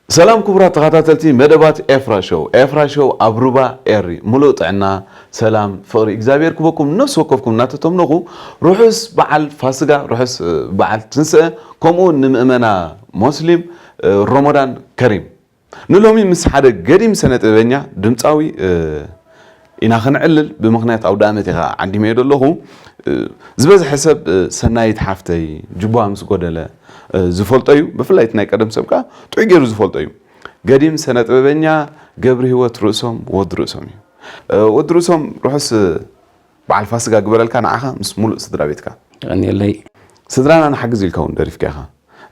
ሰላም ክቡራት ተኸታተልቲ መደባት ኤፍራ ሾው። ኤፍራ ሾው ኣብ ሩባ ኤሪ። ሙሉእ ጥዕና፣ ሰላም፣ ፍቕሪ እግዚኣብሔር ክበኩም ነፍሲ ወከፍኩም እናተተምነኹ፣ ርሑስ በዓል ፋስጋ፣ ርሑስ፣ እ፣ በዓል ትንስአ፣ ከምኡ እውን ንምእመና ሞስሊም፣ እ፣ ሮሞዳን ከሪም። ንሎሚ ምስ ሓደ ገዲም ስነ ጥበበኛ ድምፃዊ፣ እ፣ ኢና ክንዕልል፣ ብምኽንያት ኣውደ ዓመት ኢኻ ዓዲመዮ ዘለኹ። እ፣ ዝበዝሐ ሰብ፣ እ፣ ሰናይት ሓፍተይ፣ ጅቡዋ ምስ ጎደለ፣ እ፣ ዝፈልጦ እዩ። ብፍላይ እቲ ናይ ቀደም ሰብ ከኣ ጥዑይ ገይሩ ዝፈልጦ እዩ። ገዲም ስነ ጥበበኛ ገብረ ህይወት ርእሶም ወዲ ርእሶም እዩ። እ፣ ወዲ ርእሶም ርሑስ፣ እ፣ በዓል ፋስጋ ግበረልካ ንዓኻ ምስ ሙሉእ ስድራ ቤትካ። የቐንየለይ። ስድራና ንሓግዝ ኢልካ እውን ደሪፍካ ኢኻ።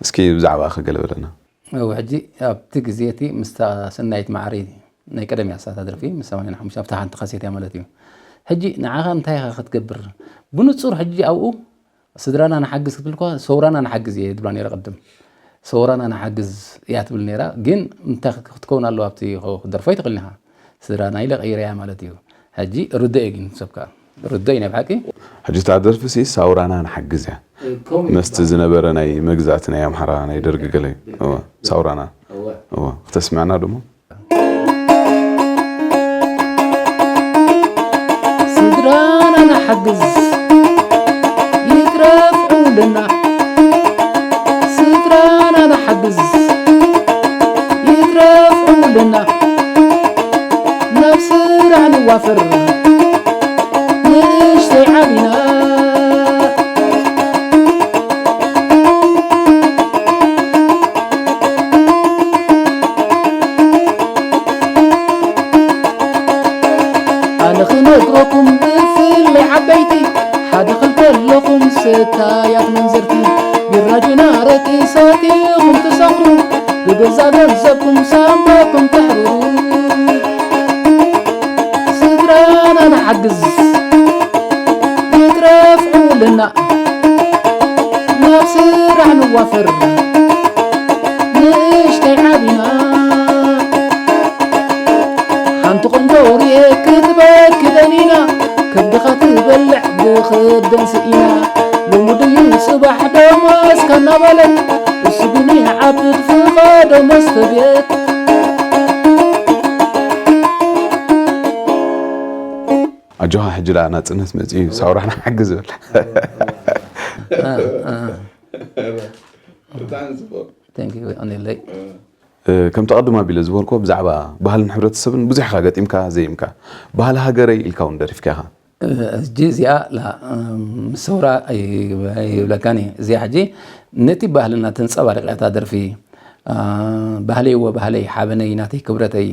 እስኪ ብዛዕባኻ ገለ በለና። እው፣ ሕጂ ኣብቲ ግዜ እቲ ምስታ ሰናይት ማዕሪ ናይ ቀደም እያ እሳታ ደርፊ፣ ምስ ሰማንያን ሓሙሽተን ኣብታ ሓንቲ ካሴት እያ ማለት እዩ። ሕጂ ንዓኻ እንታይ ኢኻ ክትገብር? ብንጹር ሕጂ ኣብኡ ስድራና ንሓግዝ ክትብል እኳ ሰውራና ንሓግዝ እየ ትብላ ነይራ ቅድም። ሰውራና ንሓግዝ እያ ትብል ነይራ፣ ግን እንታይ ክትከውን ኣለዋ ኣብቲ ክትደርፎ ኣይትኽእልን ኢኻ። ስድራና ኢለ ቀይረያ ማለት እዩ። ሕጂ ርዶ እየ ግን ሰብካ። ርዶ እዩ ናይ ብሓቂ። ሕጂ እታ ደርፊ ሲ ሳውራና ንሓግዝ እያ። ከምኡ እዩ መስቲ ዝበሃል። ዝነበረ ናይ መግዛእቲ ናይ ኣምሓራ ናይ ደርጊ ገለ እዩ። እወ፣ ሳውራና። እወ። እወ፣ ክተስምዕና ድሞ? ስድራና ንሓግዝ ይትረፍ ዕውልና። ስድራና ንሓግዝ ይትረፍ ዕውልና። ናብ ስራሕ ንዋፈር ንእሽተይ ዓቢና። ኣነ ክነግረኩም ብፍላይ ዓበይቲ፣ ሓደ ክልተ ኣለኹም ስታያት መንዘርቲ፣ ቢራ ጅን ኣረቂ ሰቲኹም ትሰኽሩ፣ ብገዛ ገንዘብኩም ሳንባኩም ተሕርሩ። ስድራና ንሓግዝ ይትረፍ ዕውልና፣ ናብ ስራሕ ንዋፈር ንእሽተይ ዓቢና። ሓንቲ ቆንጆ ርኤ ክትበኪ ደኒና፣ ከብድኻ ትበልዕ ብኽደን ስኢና። ሎሚ ድዩ ጽባሕ ደሞዝካ እናበለት፣ እሱ ግን ይዓብድ ፍቓዶ መስተ ቤት። ኣጆኻ፣ ሕጂ ደኣ ናጽነት መጺኡ እዩ፣ ሳውራና ሓግዝ በል። እ፣ እ። ብጣዕሚ ጽቡቕ። Thank you፣ የቐንየለይ። እ፣ ከምቲ ኣቐድም ኣቢለ ዝበልኩዎ፣ ብዛዕባ ባህልን ሕብረተሰብን ብዙሕ ኢኻ ገጢምካ፣ ዘይምካ። ባህሊ ሃገረይ ኢልካ እውን ደሪፍካ ኢኻ። እ፣ ሕጂ እዚኣ ላ፣ እ፣ ምስ ሰውራ ኣይ-፣ ኣይብለካን እየ። እዚኣ ሕጂ ነቲ ባህልና ተንጸባርቕ እያ እታ ደርፊ። እ፣ ባህለይ እወ ባህለይ፣ ሓበነይ ናተይ ክብረተይ።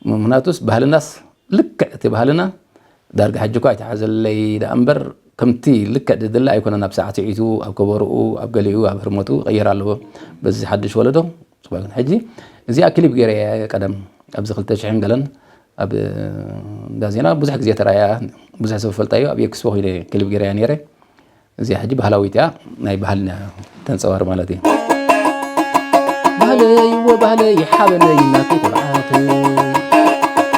ምኽንያቱስ ባህልናስ ልክዕ እቲ ባህልና ዳርጋ ሕጂ እኳ ኣይተሓዘለይ ደኣ እምበር፣ ከምቲ ልክዕ ዝድለ ኣይኮነን። ኣብ ሳዕስዒቱ፣ ኣብ ከበሮኡ፣ ኣብ ገሊኡ፣ ኣብ ህርመቱ ክቕየር ኣለዎ። በዚ ሓድሽ ወለዶ ጽቡቕ ኣይኮነን። ሕጂ እዚኣ ክሊፕ ገይረ እየ ቀደም፣ ኣብዚ ክልተ ሽሕን ገለን ኣብ እንዳ ዜና ብዙሕ ግዜ ተራእያ፣ ብዙሕ ሰብ ዝፈልጣ እዩ። ኣብ ኤክስፖ ኮይነ ክሊፕ ገይረያ ነይረ። እዚኣ ሕጂ ባህላዊት እያ፣ ናይ ባህልና ተንጸባር ማለት እዩ። ባህለይ እወ ባህለይ ሓበነይ ናተይ ኩርዓት፣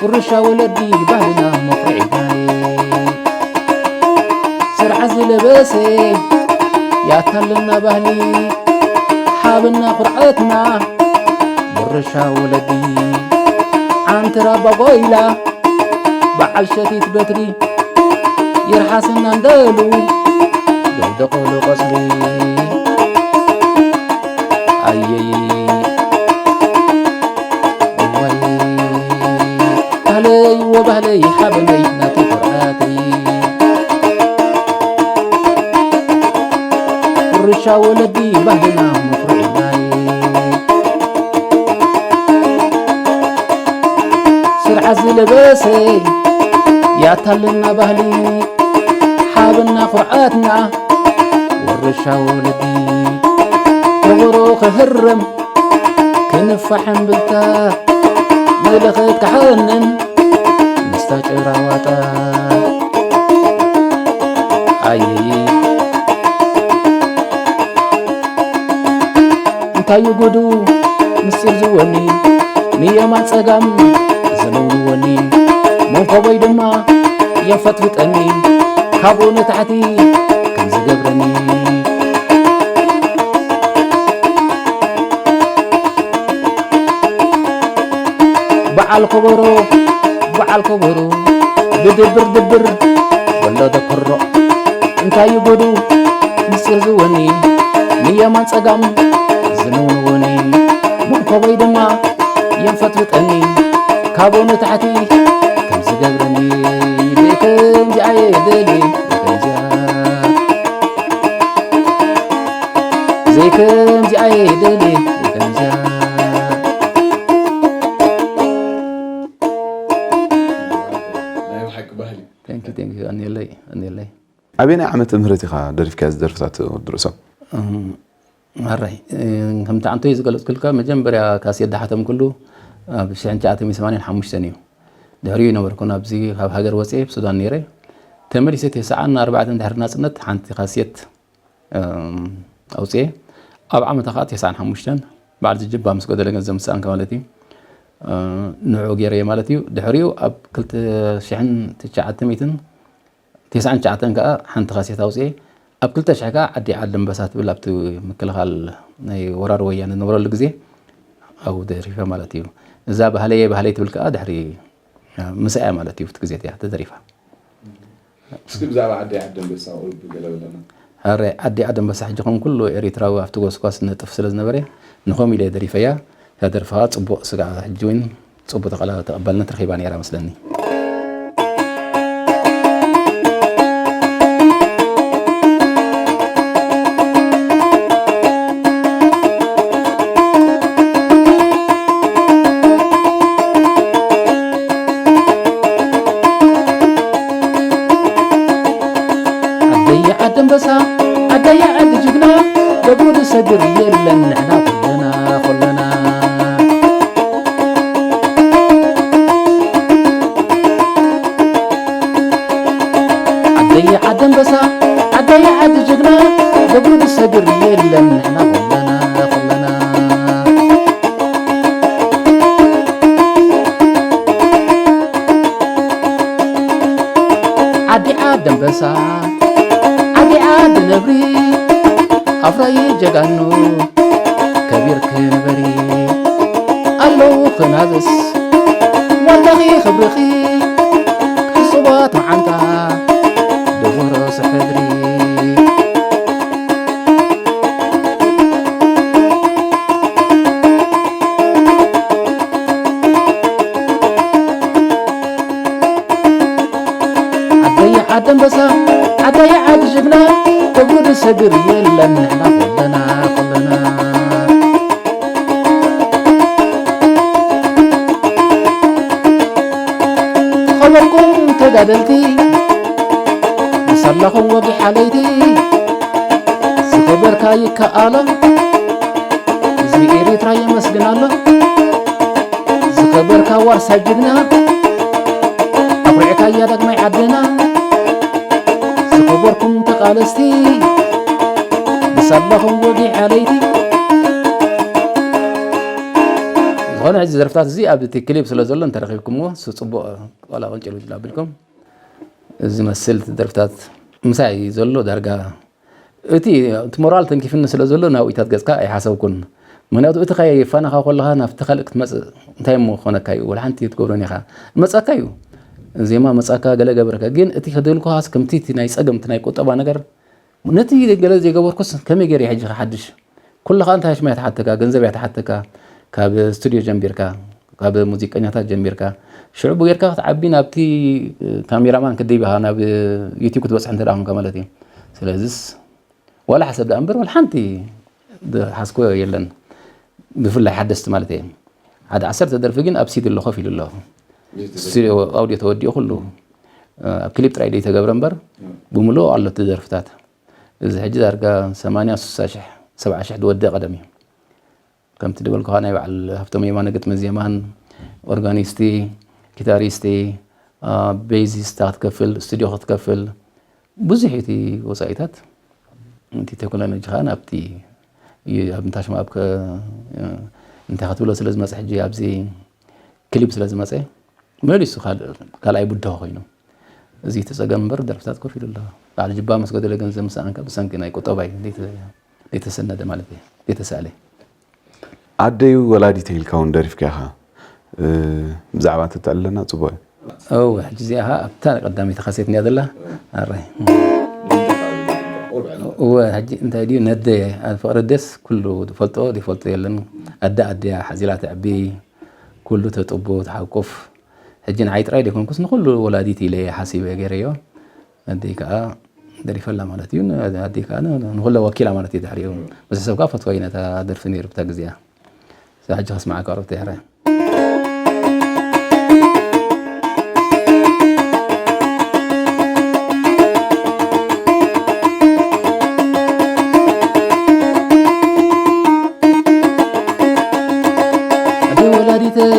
ውርሻ ወለዲ ባህልና መኹርዒ ናይ ስርዓት ዝለበሰ ያታልና ባህሊ ሓበና ኩርዓትና፣ ውርሻ ወለዲ ዓንተራ ባጓይላ በዓል ሸቲት በትሪ ይርሓስና እንደሉ ደደቆሎ ቆጽሊ። ኣየይ እዋይ፣ ባህለይ ወባህለይ ሓበነይ ናተይ ኩርዓተይ፣ ውርሻ ወለዲ ባህልና መኹርዒናይ። ስርዓት ዝለበሰ ያታልና ባህሊ ሓበና ኩርዓትና፣ ወርሻ ወለዲ ከበሮ ክህረም ክንፋሕ እምብልታ፣ ዝለኸት ካሕንን ምስታ ጭራዋጣ ኣየይ እንታይ እዩ ጉዱ ምስጢር ዝወኒ ንየማን ጸጋም ዝነውንወኒ መንኮቦይ ድማ የፈጥፍጠኒ ካብኡ ንታሕቲ ከም ዝገብረኒ በዓል ከበሮ በዓል ከበሮ ብድብር ድብር ወሎ ደኮሮ እንታይ እዩ ጉዱ ምስጢር ዝወኒ ንየማን ጸጋም ዝንውንወኒ መንኮበይ ድማ የንፈጥፍጠኒ ካብኡ ንታሕቲ ከም ዝገብረኒ ከምዚኣ እየ ደሊ ከምዚኣ ዘይከምዚኣ እየ ደሊ ከምዚኣ ናይ ሓቂ ባህሊ Thank you, thank you. ኣኔለይ ኣኔለይ ኣበየናይ ዓመተ ምህረት ኢኻ ደሪፍካያ ዝደርፍታት ወዲ ርእሶም? ኣራይ ከምቲ ዓንቶይ ዝገለፅኩልካ መጀመርያ ካሴት ዝሓተምኩሉ ኣብ ሽሕን ትሽዓተ ሚእትን ሰማንያን ሓሙሽተን እዩ። ድሕሪኡ ይነበርኩን ኣብዚ ካብ ሃገር ወፅየ ኣብ ሱዳን ነይረ። ተመሊሰ ተስዓን ኣርባዕተን ድሕሪ ናፅነት ሓንቲ ካሴት ኣውፅየ። ኣብ ዓመታ ከዓ ተስዓን ሓሙሽተን በዓል ዝጅባ ምስ ጎደለ ገንዘብ ምስኣንካ ማለት እዩ ንዑ ገይረየ ማለት እዩ። ድሕሪኡ ኣብ ክልተ ሽሕን ትሽዓተ ሚእትን ተስዓን ትሽዓተን ከዓ ሓንቲ ካሴት ኣውፅኤ ኣብ ክልተ ሽሕ ከዓ ዓዲ ዓዲ ኣንበሳ ትብል ኣብቲ ምክልኻል ናይ ወራር ወያነ ዝነበረሉ ግዜ ኣብኡ ተደሪፈ ማለት እዩ። እዛ ባህለየ ባህለይ ትብል ከዓ ድሕሪ ምሳያ ማለት እዩ ኣብቲ ግዜ እቲኣ ተደሪፋ። እስኪ ብዛዕባ ዓዲ ዓዲ ኣንበሳ ቁሩብ ገለ በለና። ኣረ ዓዲ ዓዲ ኣንበሳ ሕጂ ከም ኩሉ ኤሪትራዊ ኣብቲ ጎስጓስ ነጥፍ ስለ ዝነበረ ንኸምኡ ኢለ ደሪፈያ። እታ ደርፊ ከዓ ፅቡቕ ስጋዕ ሕጂ እውን ፅቡቕ ተቐላ- ተቐባልነት ረኺባ ነይራ መስለኒ። ዓደየ ዓዲ ኣንበሳ ዓደየ ዓዲ ጅግና ደጉ ዝሰግር የለን ንሕና ኩለና ኩለና ዓደየ ዓዲ ኣንበሳ ዓደየ ዓዲ ጅግና ደጉ ዝሰግር የለን ንሕና ኩለና ኩለና ዓዲ ዓዲ ኣንበሳ ዓዲ ዓዲ ነብሪ ኣፍራዪ ጀጋኑ ከቢርኪ ንበሪ ኣለዉ ክናብስ ዋልታኺ ክብርኺ ክሕስባት መዓንታ ደወረስ ሕድሪ ዓደየ ዓዲ ኣንበሳ ዓደየ ዓዲ ጅግና ክብሩ ዝሰግር የለን ንሕና ኩለና ኩለና ዝኸበርኩም ተጋደልቲ ምስ ኣለኹም ወጊሓ ለይቲ ዝኸበርካ ይከኣሎ ህዝቢ ኤሪትራ የመስግን ኣሎ ዝኸበርካ ዋርሳይ ጅግና ኣኹሪዕካያ ዳግማይ ዓድና ዝኸበርኩም ተቓለስቲ ምስ ኣለኹም ወጊሓ ለይቲ ዝኾነ ሕዚ ደርፍታት እዚ ኣብ እቲ ክሊፕ ስለ ዘሎ እንተረኺብኩምዎ እሱ ፅቡቕ ዋላ ቅንጭል ውጭል ኣቢልኩም ዝመስል ደርፍታት ምሳይ ዘሎ ዳርጋ እቲ እቲ ሞራል ተንኪፍኒ ስለ ዘሎ ናብኢታት ገፅካ ኣይሓሰብኩን ምክንያቱ እቲ ካየ ፋናኻ ኮለኻ ናብቲ ካልእ ክትመፅእ እንታይ እሞ ክኾነካ እዩ ወላ ሓንቲ ትገብሮን ኢኻ መፀካ እዩ ዜማ መፀካ ገለ ገበረካ ግን እቲ ከደልኩኻስ ከምቲ ናይ ፀገም ናይ ቁጠባ ነገር ነቲ ገለ ዘይገበርኩስ ከመይ ገይረ ሕጂ ሓድሽ ኩልኻ እንታይ ሽማ እያ ትሓተካ፣ ገንዘብ እያ ትሓተካ፣ ካብ ስቱድዮ ጀምቢርካ፣ ካብ ሙዚቀኛታት ጀሚርካ፣ ሽዑ ብጌርካ ክትዓቢ ናብቲ ካሜራማን ክትድይብ ኢኻ፣ ናብ ዩቲብ ክትበፅሕ እንተ ደኣ ኮንካ ማለት እዩ። ስለዚስ ዋላ ሓሰብ ደኣ እምበር ዋላ ሓንቲ ዝሓዝኮ የለን፣ ብፍላይ ሓደስቲ ማለት እየ። ሓደ ዓሰርተ ደርፊ ግን ኣብ ሲዲ ኣሎ ኮፍ ኢሉ ኣሎ፣ ስቱድዮ ኣውድዮ ተወዲኡ ኩሉ ኣብ ክሊፕ ጥራይ ደይተገብረ እምበር ብምልኡ ኣሎ እቲ ደርፍታት። እዚ ሕጂ ዳርጋ ሰማንያ ስሳ ሽሕ ሰብዓ ሽሕ ዝወድእ ቀደም እዩ። ከምቲ ዝበልኩኻ ናይ በዓል ሃብቶም የማነ ግጥሚ ዜማን ኦርጋኒስቲ፣ ጊታሪስቲ፣ ቤዚስታ ክትከፍል፣ ስቱድዮ ክትከፍል፣ ብዙሕ እቲ ወፃኢታት እቲ ቴክኖሎጂ ከዓ ናብቲ ኣብ እንታሽማ ኣብ እንታይ ክትብሎ ስለ ዝመፀ ሕጂ ኣብዚ ክሊፕ ስለ ዝመፀ መሊሱ ካልኣይ ብድሆ ኮይኑ እዚ ተፀገም እምበር ደርፍታት ኮፍ ኢሉ ኣሎ። በዓል ጅባ ምስ ጎደለ ገንዘብ ምስ ኣንካ ብሰንኪ ናይ ቁጠባይ ዘይተሰነደ ማለት እዩ ዘይተሳእለ። ኣደይ ወላዲተይ ኢልካ እውን ደሪፍካ ኢኻ። ብዛዕባ ተተዕልለና ፅቡቅ እዩ። እወ ሕጂ እዚኣ ኸዓ ኣብታ ቀዳመይቲ ካሴት እንድያ ዘላ። ኣራይ እወ ሕጂ እንታይ ድዩ ነደየ ፍቅሪ ደስ ኩሉ ዝፈልጦ ዘይፈልጦ የለን። ኣደ ኣደያ ሓዚላ ተዕቢ ኩሉ ተጥቡ ትሓቁፍ። ሕጂ ንዓይ ጥራይ ዘይኮንኩስ ንኩሉ ወላዲት ኢለ እየ ሓሲበ ገይረዮ። ኣደይ ከዓ ደሪፈላ ማለት እዩ። ኣደይ ከዓ ንኩለ ወኪላ ማለት እዩ። ድሕሪኡ ምስ ሰብ ከዓ ፈትዋ እዩ ነታ ደርፊ ነይሩ ብታ ግዜያ። ሕጂ ከስማዓካ ቅርብቲ ሕረ ኣደይ ወላዲተይ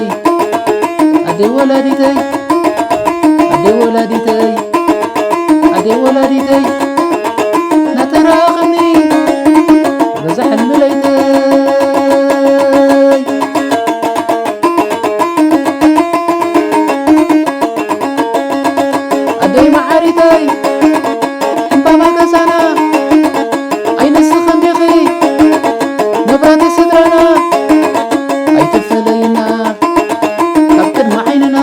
ኣደይ ወላዲተይ ኣደይ ወላዲተይ ኣደይ ወላዲተይ ናተራኸኒ በዛ ሕልሚ ለይተይ ኣደይ መዓሪተይ ዕምባባ ገዛና ኣይንስኽን ዲኺ መብራህቲ ስድራና ኣይትፈለይና ካብ ቅድሚ ዓይንና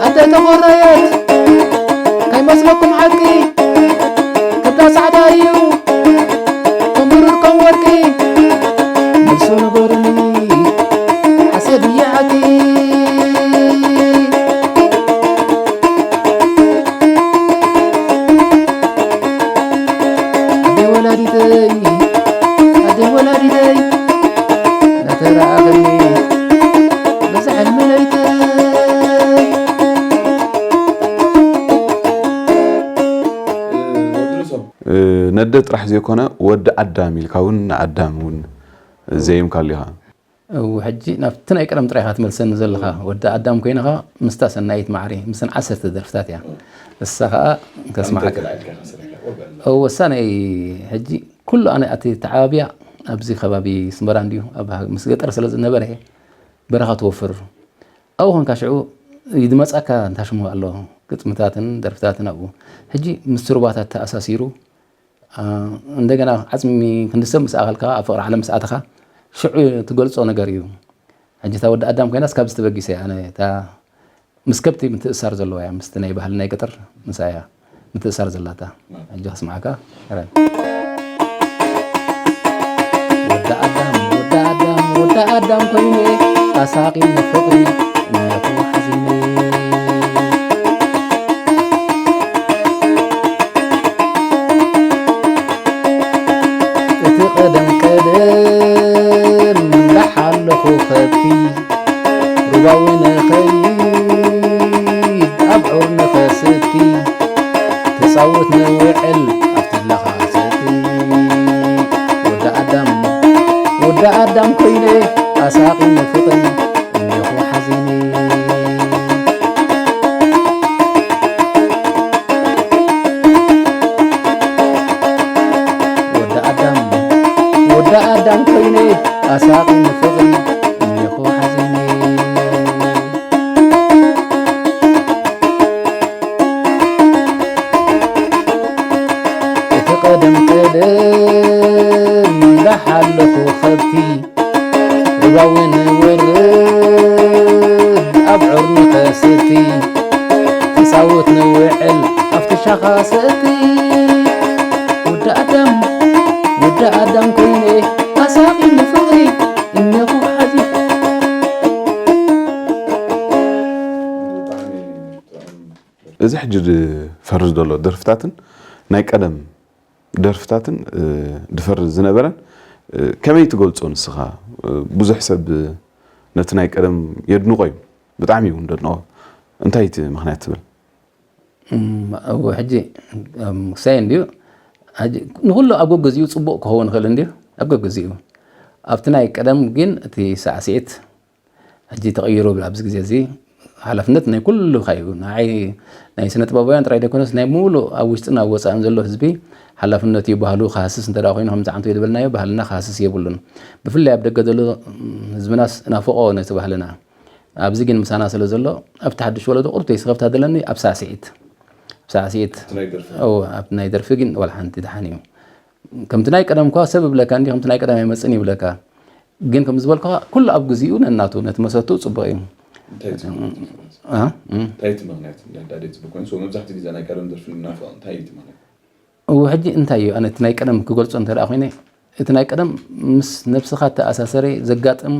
ኣደ ተኾረየት ከይመስለኩም ሓቂ ክብዳ ፃዕዳ እዩ ከም ብሩር ከም ወርቂ መልሱ ንገሩኒ ሓሴት እየ ሓቂ ኣደይ ወላዲተይ ኣደይ ወላዲተይ ናተራኣኸኒ በዛ ሕልሚ ለይተይ ነደ ጥራሕ ዘይኮነ ወዲ ኣዳም ኢልካ እውን ንኣዳም እውን ዘየምካሉ ኢኻ። እው ሕጂ ናብቲ ናይ ቀደም ጥራይ ኢኻ ትመልሰኒ ዘለኻ። ወዲ ኣዳም ኮይንኻ ምስታ ሰናይት ማዕሪ ምስን ዓሰርተ ደርፍታት እያ። እሳ ኸኣ ከስማዓካ። እው እሳ ናይ ሕጂ ኩሉ ኣነ ኣቲ ተዓባቢያ ኣብዚ ከባቢ ስመራ እንድዩ ኣብ ምስ ገጠር ስለ ዝነበረ በረኻ ትወፍር ኣብኡ ኾንካ ሽዑ ይድመፀካ እንታሽሙ ኣሎ ግጥምታትን ደርፍታትን ኣብኡ ሕጂ ምስ ሩባታት ተኣሳሲሩ እንደገና ዓፅሚ ክንድሰብ ምስ ኣኸልካ ኣብ ፍቕሪ ዓለም ምስ ኣተኻ ሽዑ ትገልፆ ነገር እዩ። ሕጂ እታ ወዲ ኣዳም ኮይናስ ካብዚ ተበጊሰ እያ ኣነ እታ ምስ ከብቲ ምትእሳር ዘለዋ እያ ምስቲ ናይ ባህሊ ናይ ገጠር ምሳ እያ ምትእሳር ዘላታ። ሕጂ ከስምዓካ። ወዲ ኣዳም ወዲ ኣዳም ወዲ ኣዳም ኮይነ ኣሳቒኒ ፍቕሪ እነኹ ሓዚነ እቲ ቀደም ቀደም ምንዳሕ ኣለኹ ከብቲ ሩባዊ ንኸይድ ኣብ ዑር ንኸስቲ ተፃወት ንውዕል ኣብቲ ላኻ ሰቲ ወዲ ኣዳም ወዲ ኣዳም ኮይነ ኣሳቒኒ ፍቕሪ እኒኹ ሓዚኒ ወዲ ኣዳም ወዲ ኣዳም ኮይነ ኣሳቒኒ ፍቕሪ እኒኹ ሓዚኒ እቲ ቀደም ቀደም ምንዳሕ ኣለኹ ከብቲ ሩባ እውን ወርድ ኣብ ዑር ንኸስቲ ተፃወት ንውዕል ኣብቲ ሻኻ ሰእቲ ወዲ ኣዳም ወዲ ኣዳም ኮይነ ኣሳቒኒ ፍቕሪ እነኹ ሓዚ እዚ ሕጂ ዝፈርስ ዘሎ ደርፍታትን ናይ ቀደም ደርፍታትን ድፈርስ ዝነበረን ከመይ ትገልጾ ንስኻ? ብዙሕ ሰብ ነቲ ናይ ቀደም የድንቖ እዩ፣ ብጣዕሚ እውን ደድንቖ። እንታይ እቲ ምኽንያት ትብል? እም፣ እው፣ ሕጂ፣ እም፣ ክሳይ እንድዩ፣ ሕጂ ንኹሉ ኣብ ገግዚኡ ጽቡቕ ክኸውን ይኽእል እንድዩ፣ ኣብ ገግዚኡ። ኣብቲ ናይ ቀደም ግን እቲ ሳዕስዒት ሕጂ ተቐይሩ፣ ኣብዚ ግዜ እዚ ሓላፍነት ናይ ኩሉ እዩ። ንዓይ ናይ ስነ ጥበባውያን ጥራይ ዘይኮነስ ናይ ሙሉእ ኣብ ውሽጥን ኣብ ወጻእን ዘሎ ህዝቢ ሓላፍነት እዩ። ባህሉ ክሃስስ እንተ ደኣ ኮይኑ፣ ከምዚ ዓንቶ ዝበልናዮ ባህልና ክሃስስ የብሉን። ብፍላይ ኣብ ደገ ዘሎ ህዝብናስ ናፍቖ ነቲ ባህልና። ኣብዚ ግን ምሳና ስለ ዘሎ፣ ኣብቲ ሓድሽ ወለዶ ቁርተይ ስኸፍታ ዘለኒ ኣብ ሳዕስዒት። ኣብ ሳዕስዒት። እቲ ናይ ደርፊ። እዎ፣ ኣብቲ ናይ ደርፊ ግን ዋላ ሓንቲ ደሓን እዩ። ከምቲ ናይ ቀደም እኳ ሰብ ይብለካ እንዲ፣ ከምቲ ናይ ቀደም ኣይመጽእን ይብለካ። ግን ከም ዝበልኩኻ፣ ኩሉ ኣብ ግዜኡ ነናቱ፣ ነቲ መሰቱ ጽቡቕ እዩ። እንታይ እቲ ምኽንያት? አ? እም። እንታይ እቲ ምኽንያት? እንዳ-፣ እንዳ-፣ ደይ ጽቡቕ ኮይኑ፣ so መብዛሕትኡ ግዜ ናይ ቀደም ደርፊ ንናፍቕ፣ እንታይ እዩ እቲ ምኽንያት? እዎ፣ ሕጂ እንታይ እዩ? ኣነ እቲ ናይ ቀደም ክገልጾ እንተ ደኣ ኮይነ፣ እቲ ናይ ቀደም ምስ ነብስኻ እተኣሳሰረ ዘጋጥም፣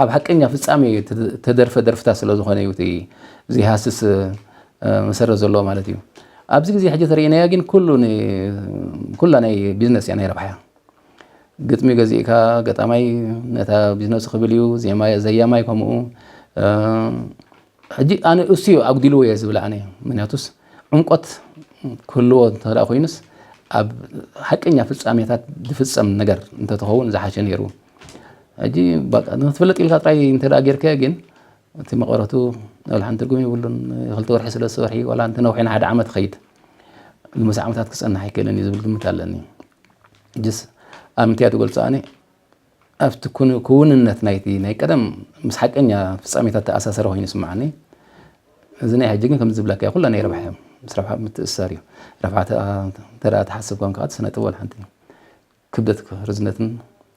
ኣብ ሓቀኛ ፍጻሜ እተ-፣ እተደርፈ ደርፍታት ስለ ዝኾነ እዩ እቲ ዘይሃስስ፣ እ፣ መሰረት ዘለዎ ማለት እዩ። ኣብዚ ግዜ ሕጂ ተርእይናያ ግን ኩሉ ን-፣ ኩላ ናይ ቢዝነስ እያ፣ ናይ ረብሓ እያ። ግጥሚ ገዚእካ፣ ገጣማይ ነታ ቢዝነሱ ክብል እዩ፣ ዜማ-፣ ዘያማይ ከምኡ። እ፣ ሕጂ ኣነ እሱ እዩ ኣጉዲልዎ እየ ዝብል ኣነ። ምክንያቱስ ዕምቆት ክህልዎ እንተ ደኣ ኮይኑስ ኣብ ሓቀኛ ፍጻሜታት ዝፍጸም ነገር እንተትኸውን ዝሓሸ ነይሩ። ሕጂ በቃ ንክትፍለጥ ኢልካ ጥራይ እንተ ደኣ ጌርካዮ ግን እቲ መቐረቱ ዋላ ሓንቲ ትርጉም የብሉን። ክልተ ወርሒ፣ ሰለስተ ወርሒ፣ ዋላ እንተ ነዊሑ ንሓደ ዓመት ይኸይድ። ንብዙሕ ዓመታት ክጸንሕ ኣይክእልን እዩ ዝብል ግምት ኣለኒ። ሕጅስ ኣብ ምንታይ እየ ዝገልጾ ኣነ? ኣብቲ ኩን-፣ ክውንነት ናይቲ ናይ ቀደም ምስ ሓቀኛ ፍጻሜታት ተኣሳሰረ ኮይኑ ይስምዓኒ። እዚ ናይ ሕጂ ግን ከምዚ ዝብለካ እዩ፣ ኩላ ናይ ረብሓ እዮም። ምስ ረብሓ ምትእስሳር እዩ። ረብሓ ተ-፣ እንተ ደኣ ትሓስብ ኮንካ፣ እቲ ስነ ጥበብ ሓንቲ ክብደት ርዝነትን፣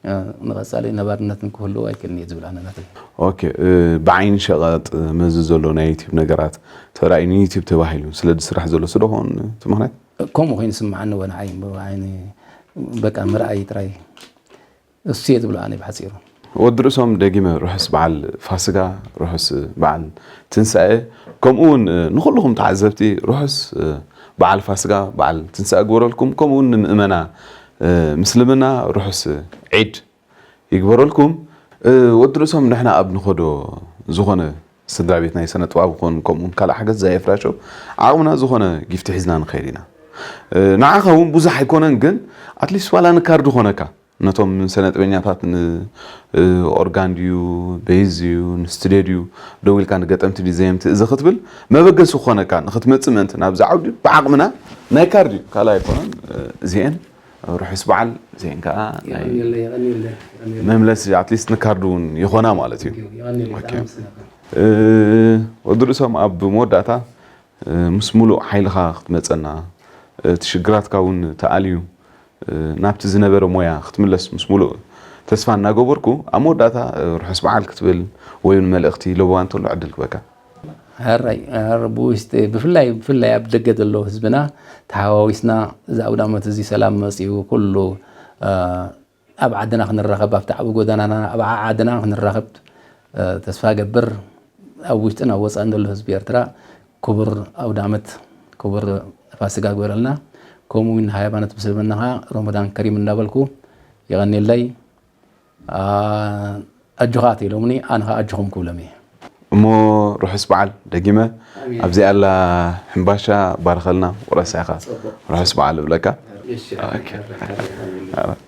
እ፣ ንቐጻሊ ነባርነትን ክህልዎ ኣይክእልን እየ ዝብል ኣነ ናተይ። ኦኬ፣ እ፣ ብዓይኒ ሸቐጥ መዚ ዘሎ ናይ ዩቲዩብ ነገራት ተራእዩ ንዩቲዩብ ተባሂሉ ስለ ዝስራሕ ዘሎ ስለ ዝኾን እቲ ምኽንያት? ከምኡ ኮይኑ ይስምዓኒ እወ ንዓይ፣ ብዓይኒ በቃ ምርኣይ ጥራይ። እሱ እየ ዝብሎ ኣነ ብሓጺሩ። ወዲ ርእሶም ደጊመ ርሑስ በዓል ፋስጋ፣ ርሑስ በዓል ትንሳኤ፣ ከምኡ እውን ንኹልኹም ተዓዘብቲ ርሑስ በዓል ፋስጋ፣ በዓል ትንሳኤ ግበረልኩም። ከምኡ እውን ንምእመና ምስልምና ርሑስ ዒድ ይግበረልኩም። ወዲ ርእሶም ንሕና ኣብ ንኸዶ ዝኾነ ስድራ ቤት ናይ ስነ ጥበብ ክኾን ከምኡ እውን ካልእ ሓገዝ ዛይ ኤፍራሾ ዓቕምና ዝኾነ ጊፍቲ ሒዝና ንኸይድ ኢና። ንዓኻ እውን ብዙሕ ኣይኮነን፣ ግን ኣትሊስት ዋላ ንካርድ ኾነካ። ነቶም ሰነጥበኛታት ን-፣ እ፣ ኦርጋን ድዩ፣ ቤዝ ድዩ፣ ንስቱድዮ ድዩ፣ ደው ኢልካ ንገጠምቲ ድዩ ዘየምቲ እዚ ክትብል መበገሲ ክኾነካ ንኽትመጽእ ምእንቲ ናብዚ ዓውዲ ብዓቕምና ናይ ካርድ እዩ፣ ካልእ ኣይኮነን። እ፣ እዚኤን ርሑስ በዓል፣ እዚኤን ከኣ ናይ የቐንየለይ፣ የቐንየለይ፣ የቐንየለይ። መምለሲ፣ ኣትሊስት ንካርድ እውን ይኾና ማለት እዩ። የቐንየለይ፣ ኦኬ። ብጣዕሚ ስነካ። እ፣ ወዲ ርእሶም ኣብ መወዳእታ እ፣ ምስ ሙሉእ ሓይልኻ ክትመጸና፣ እቲ ሽግራትካ እውን ተኣልዩ፣ እ፣ ናብቲ ዝነበረ ሞያ ክትምለስ ምስ ሙሉእ ተስፋ እናገበርኩ፣ ኣብ መወዳእታ፣ እ፣ ርሑስ በዓል ክትብል ወይ እውን መልእኽቲ ለበዋ እንተሎ ዕድል ክበካ። ሕራይ፣ ሕራይ፣ ብውሽጢ፣ ብፍላይ፣ ብፍላይ ኣብ ደገ ዘለዉ ህዝብና ተሓዋዊስና፣ እዚ ኣውደ ዓመት እዚ ሰላም መጺኡ፣ ኩሉ፣ እ፣ ኣብ ዓድና ክንራኸብ፣ ኣብቲ ዓቢ ጎደናና፣ ኣብ ዓዓድና ክንራኸብ፣ እ፣ ተስፋ እገብር። ኣብ ውሽጥን ኣብ ወጻእን ዘሎ ህዝቢ ኤርትራ፣ ክቡር ኣውደ ዓመት፣ ክቡር ፋሲጋ ግበረልና። ከምኡ እውን ንሃይማኖት ምስልምና ኸኣ ረመዳን ከሪም እንዳበልኩ፣ የቐንየለይ። ኣ-፣ ኣጆኻ ኣትይ ኢሎምኒ፣ ኣነ ኸኣ ኣጆኹም ክብሎም እየ። እሞ ርሑስ በዓል ደጊመ። ኣሜን። ኣብዚኣ ኣላ ሕምባሻ ባርኸልና፣ ቁረሳ ኢኻ። ጽቡቕ። ርሑስ በዓል እብለካ። እሺ፣ ኦኬ። ኣሜን። ኣሜን።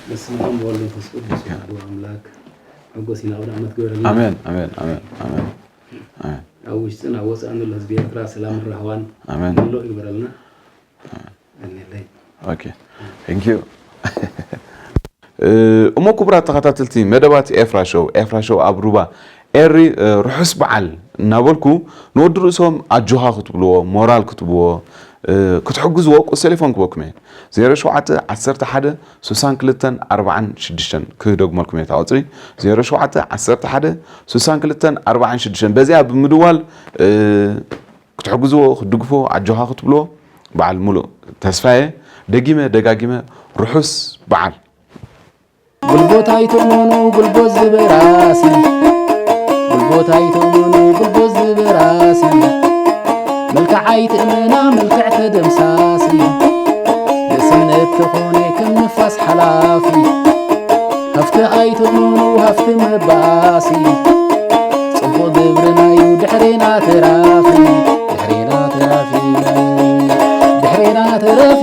በስመ አብ ወወልድ ወመንፈስ ቅዱስ አሐዱ አምላክ። ሓጎስ ኢና ኣውደ ዓመት ግበረልና። ኣሜን፣ ኣሜን፣ ኣሜን፣ ኣሜን፣ ኣሜን። ኣብ ውሽጥን ኣብ ወጻእን ዘሎ ህዝቢ ኤርትራ ሰላምን ራህዋን ኣሜን። ምሉእ ይግበረልና። ኣሜን። ኦኬ። Thank you። እ፣ እሞ ክቡራት ተኸታተልቲ መደባት ኤፍራ ሾው፣ ኤፍራ ሾው ኣብ ሩባ ኤሪ፣ እ፣ ርሑስ በዓል እናበልኩ ንወዲ ርእሶም ኣጆኻ ክትብልዎ፣ ሞራል ክትብዎ፣ እ፣ ክትሕግዝዎ ቁጽሪ ቴሌፎን ክበኩም እየ። ዜሮ ሸውዓተ ዓሰርተ ሓደ ስሳን ክልተን ኣርባዓን ሽዱሽተን ክደግመልኩም እየ እታ ቁጽሪ፣ ዜሮ ሸውዓተ ዓሰርተ ሓደ ስሳን ክልተን ኣርባዓን ሽዱሽተን። በዚኣ ብምድዋል፣ እ፣ ክትሕግዝዎ፣ ክትድግፍዎ፣ ኣጆኻ ክትብልዎ በዓል ሙሉእ ተስፋየ። ደጊመ ደጋጊመ ርሑስ በዓል። ጉልቦት ኣይትእመኑ፣ ጉልቦት ዝበራሲ። ጉልቦት ኣይትእመኑ፣ ጉልቦት ዝበራሲ። መልክዕ ኣይትእመና፣ መልክዕ ተደምሳሲ። ንእስነት ተኾነ ከም ንፋስ ሓላፊ። ሃፍቲ ኣይትእመኑ፣ ሃፍቲ መባሲ። ጽቡቕ ግብርናዩ ድሕሬና ተራፊ። ድሕሬና ተረፊ